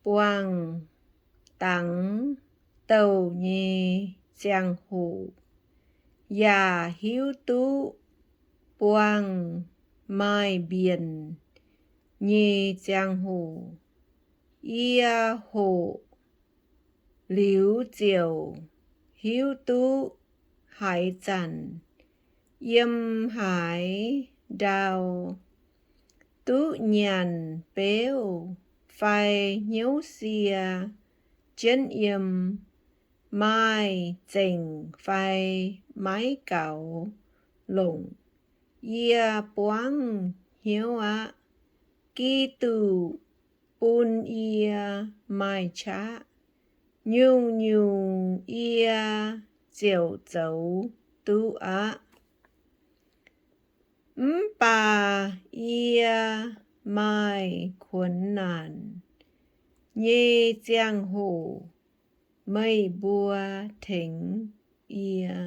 buangh dangx douh nyei ziangh hoc, yaac hiuv duqv buangh maaih mbienc nyei ziangh hoc. Yie hoqc liuz ziouc hiuv duqv haaix zanc yiem haaix ndau duqv nyanc beuv fai hnyouv sie jienv yiem, maaih zengc fai maiv gaux longc, yie buangv hnyouv aqv. Giduc bun yie maaih qaqv, nyungc-nyungc yie ziouc zoux duqv aqv. Mv baac yie maaih kuonx naanc nyei ziangh hoc meih mbuo tengx yie.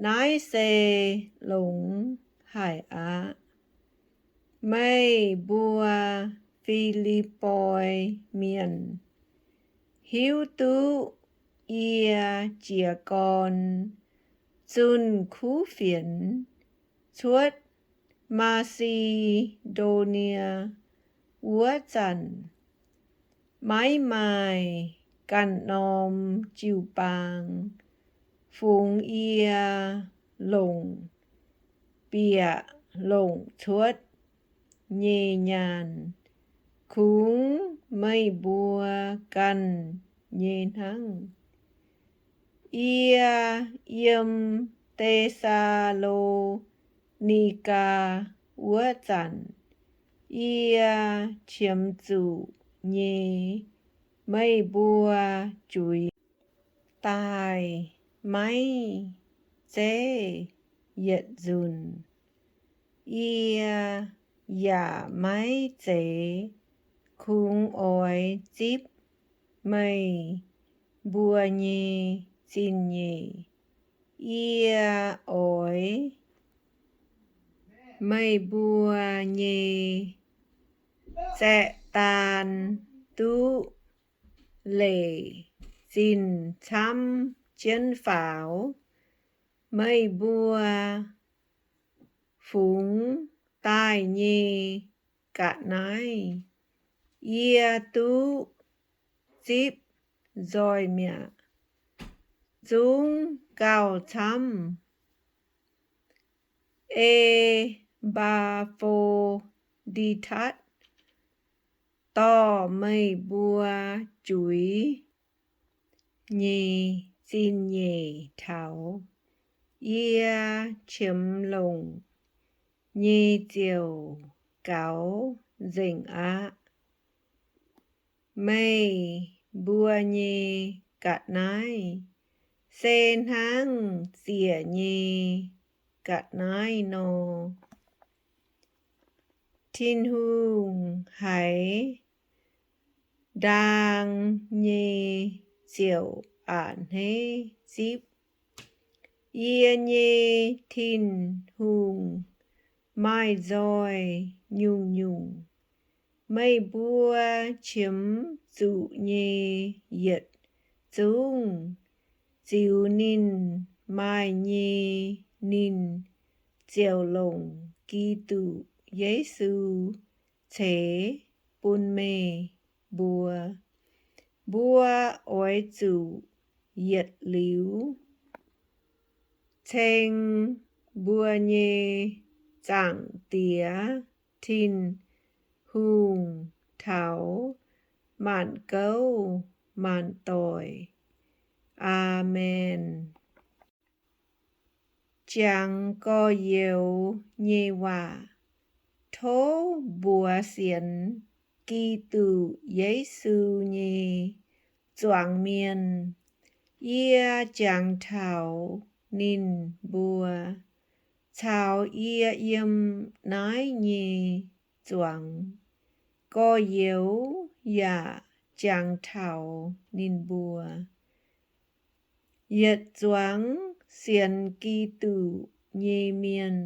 Naaiv se longx haic aqv. Meih mbuo Fi^lipv^poi Mienh hiuv duqv yie jiez gorn zunh kuv fienx cuotv Maa^si^ndo^nie wuov zanc, maiv maaih ganh norm jiu-baang fungx yie longc bieqc longc cuotv nyei nyaanh, kungx meih mbuo ganh nyei hnangv. Yie yiem Te^saa^lo^ni^gaa wuov zanc, yie qiemx zuqc nyei meih mbuo juix daaih maiv zeiz yietc nzunc. Yie yaac maiv zeiz kungx oix zipv meih mbuo nyei zingh nyeic. Yie oix meih mbuo nyei zaeqv-daan duqv leic zinh camv jienv faaux. Meih mbuo fungx daaih nyei ga'naaiv yie duqv zipv nzoih mi'aqv. Zungv gauh camv, E^mbaa^fo^ndi^tatv, dorh meih mbuo juix nyei zingh nyeic taux yie qiemx longc nyei ziouc gaux nzengc aqv. Meih mbuo nyei ga'naaiv se hnangv ziec nyei ga'naaiv nor. Tin-Hungh haiz ndaang nyei ziouc a'hneiv zipv. Yie nyei Tin-Hungh maaih nzoih nyungc-nyungc. Meih mbuo qiemx zuqc nyei yietc zungv ziux ninh maaih nyei, ninh ziouc longc Giduc Yesu ceix bun meih mbuo. Mbuo oix zuqc yietc liuz ceng mbuo nyei Zaangc Diex Tin-Hungh taux maanc gouv maanc doic. Aamen. Jangx gorx-youz nyei waac. Tov mbuox sienx Giduc Yesu nyei zuangx mienh. Yie jangx taux ninh mbuo caux yie yiem naaiv nyei zuangx. Gorx-youz yaac jangx taux ninh mbuo. Yietc zuangx sienx Giduc nyei mienh.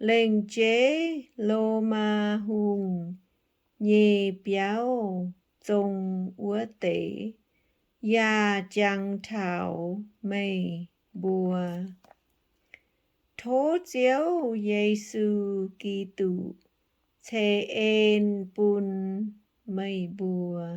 Lengc jeiv Lomaa Hungh nyei biauv zong wuov deix yaac jangx taux meih mbuo. Tov Ziouv Yesu Giduc ceix en bun meih mbuo.